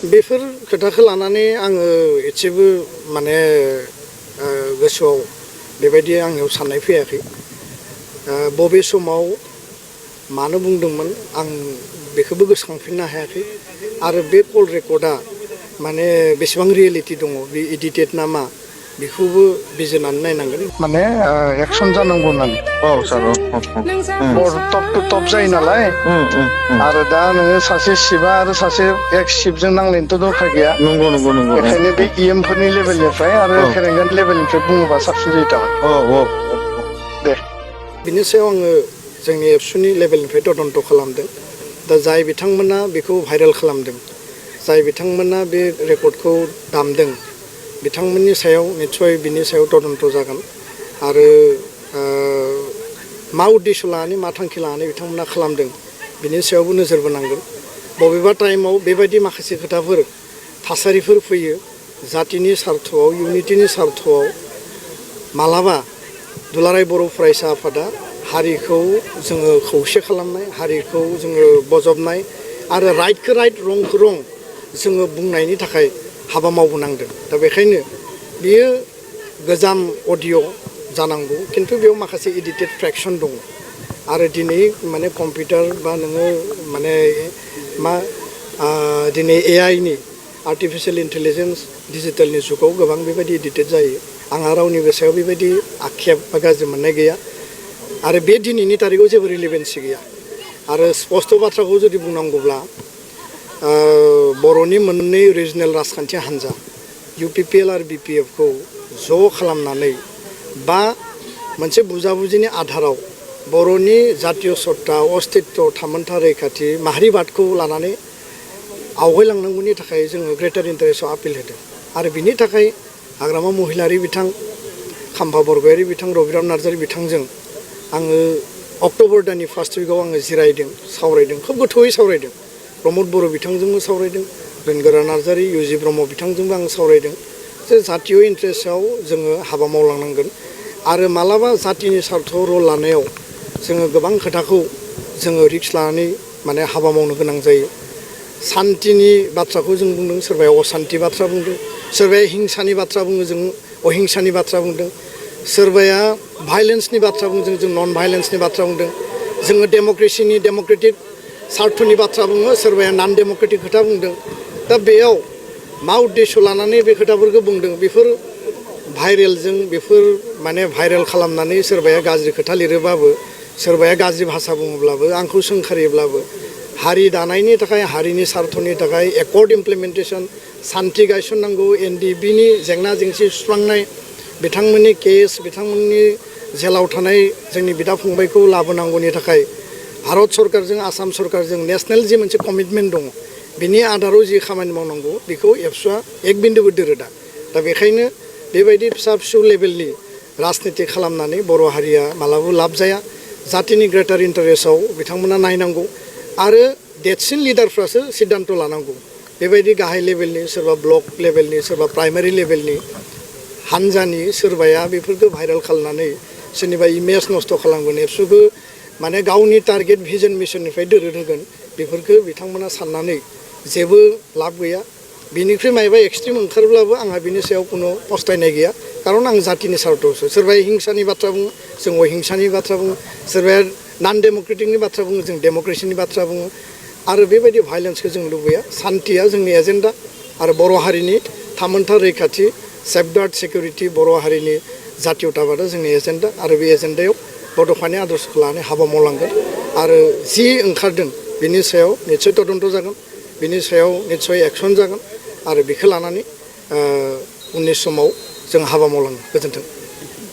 बेफोर खोथाखौ लानानै आङो एसेबो माने गोसोआव बेबायदि आंनियाव साननाय फैयाखै बबे समाव मानो बुंदोंमोन आं बेखौबो गोसोखांफिननो हायाखै आरो बे कल रेकर्डआ माने बेसेबां रियेलिटि दङ बे एडिटेड ना मा बेखौबो बिजिरनानै नायनांगोन माने एक्सन जानांगौ होननानै सार टप टु टप जायो नालाय आरो दा नोङो सासे सिपआ आरो सासे एक्स सिपजों नांलायनोथ' दरखार गैया नंगौ बेखायनो बे इएमफोरनि लेभेलनिफ्राय आरो फेरेंगान लेभेलनिफ्राय बुङोबा साबसिन जायो थारमाने दे बिनि सायाव आङो जोंनि एबसुनि लेभेलनिफ्राय तदन्त खालामदों दा जाय बिथांमोना बेखौ भाइरेल खालामदों जाय बिथांमोना बे रेकर्डखौ दामदों बिथांमोननि सायाव निस्सय बिनि सायाव तदन्त जागोन आरो मा उद्देश्य लानानै मा थांखि लानानै बिथांमोना खालामदों बिनि सायावबो नोजोर बोनांगोन बबेबा टाइमाव बेबायदि माखासे खोथाफोर थासारिफोर फैयो जातिनि सार्थआव इउनिटिनि सार्थआव मालाबा दुलाराय बर' फरायसा आफादा हारिखौ जोङो खौसे खालामनाय हारिखौ जोङो बजबनाय आरो राइटखौ राइट रंखौ रं जोङो बुंनायनि थाखाय हाबा मावबोनांदों दा बेखायनो बियो गोजाम अडिअ जानांगौ खिन्थु बेयाव माखासे एडिटेड फ्रेक्सन दङ आरो दिनै माने कम्पिउटार बा नोङो माने मा दिनै एआइनि आर्टिफिशियेल इन्टेलिजेन्स डिजिटेलनि जुगाव गोबां बेबायदि एडिटेड जायो आंहा रावनिबो सायाव बेबायदि आक्षेप बा गाज्रि मोननाय गैया आरो बे दिनैनि तारिखाव जेबो रिलेभेन्सि गैया आरो स्पष्ट बाथ्राखौ जुदि बुंनांगौब्ला बर'नि मोननै रिजनेल राजखान्थि हान्जा इउपिपिएल आरो बिपिएफखौ ज' खालामनानै बा मोनसे बुजाबुजिनि आधाराव बर'नि जातीय सत्ता अस्तित्व थामोन्था रैखाथि माहारिबादखौ लानानै आवगायलांनांगौनि थाखाय जोङो ग्रेटार इन्टारेस्टआव आपिल होदों आरो बिनि थाखाय हाग्रामा महिलारि बिथां खाम्फा बरगयारि बिथां रबिराम नार्जारि बिथांजों आङो अक्ट'बर दाननि फार्स्ट उइकआव आङो जिरायदों सावरायदों खोब गोथौयै सावरायदों प्रमद बर' बिथांजोंबो सावरायदों बेनगोरा नार्जारि इउजि ब्रह्म बिथांजोंबो आं सावरायदों जे जातीय इन्टारेस्टआव जोङो हाबा मावलांनांगोन आरो मालाबा जातिनि सार्थआव रल लानायाव जोङो गोबां खोथाखौ जोङो रिक्स लानानै माने हाबा मावनो गोनां जायो सान्तिनि बाथ्राखौ जों बुंदों सोरबाया असान्ति बाथ्रा बुंदों सोरबाया हिंसानि बाथ्रा बुङो जों अहिंसानि बाथ्रा बुंदों सोरबाया भाइलेन्सनि बाथ्रा बुंदों जों नन भाइलेन्सनि बाथ्रा बुंदों जोङो डेम'क्रेसिनि डेम'क्रेटिक सार्थनि बाथ्रा बुङो सोरबाया नन डेम'क्रेटिक खोथा बुंदों दा बेयाव मा उद्देश्य लानानै बे खोथाफोरखौ बुंदों बेफोर भाइरेलजों बेफोर माने भाइरेल खालामनानै सोरबाया गाज्रि खोथा लिरोबाबो सोरबाया गाज्रि भाषा बुङोब्लाबो आंखौ सोंखारियोब्लाबो हारि दानायनि थाखाय हारिनि सार्थनि थाखाय एकर्ड इमप्लिमेन्टेसन सान्थि गायसननांगौ एनडिबिनि जेंना जेंसि सुस्रांनाय बिथांमोननि केस बिथांमोननि जेलाव थानाय जोंनि बिदा फंबायखौ लाबोनांगौनि थाखाय भारत सरकारजों आसाम सरकारजों नेसनेल जि मोनसे कमिटमेन्ट दङ बिनि आधाराव जि खामानि मावनांगौ बेखौ एबसुआ एक बिन्दुबो दोरोदा दा बेखायनो बेबायदि फिसा फिसौ लेभेलनि राजनिति खालामनानै बर' हारिया मालाबाबो लाब जाया जातिनि ग्रेटार इन्टारेस्टआव बिथांमोना नायनांगौ आरो देरसिन लिडारफ्रासो सिद्धान्त लानांगौ बेबायदि गाहाय लेभेलनि सोरबा ब्लक लेभेलनि सोरबा प्राइमारि लेभेलनि हान्जानि सोरबाया बेफोरखौ भाइरेल खालामनानै सोरनिबा इमेज नस्थ' खालामगोन एबसुखौ माने गावनि टारगेट भिजन मिशननिफ्राय दोरोद होगोन बेफोरखौ बिथांमोना साननानै जेबो लाब गैया बिनिख्रुइ मायबा एक्सट्रिम ओंखारब्लाबो आंहा बिनि सायाव कुनु पस्थायनाय गैया खारन आं जातिनि सार्थआवसो सोरबाया हिंसानि बाथ्रा बुङो जों अहिंसानि बाथ्रा बुङो सोरबाया नन डेम'क्रेटिकनि बाथ्रा बुङो जों डेम'क्रेसिनि बाथ्रा बुङो आरो बेबायदि भाइलेन्सखौ जों लुबैया सान्थिया जोंनि एजेन्डा आरो बर' हारिनि थामोन्था रैखाथि सेफगार्ड सिकिउरिटि बर' हारिनि जातीयताबादा जोंनि एजेन्डा आरो बे एजेन्डायाव बड'फानि आदर्शखौ लानानै हाबा मावलांगोन आरो जि ओंखारदों बिनि सायाव निस्सय तदन्त जागोन बिनि सायाव निस्सय एक्सन जागोन आरो बेखौ लानानै उननि समाव जों हाबा मावलांगोन गोजोन्थों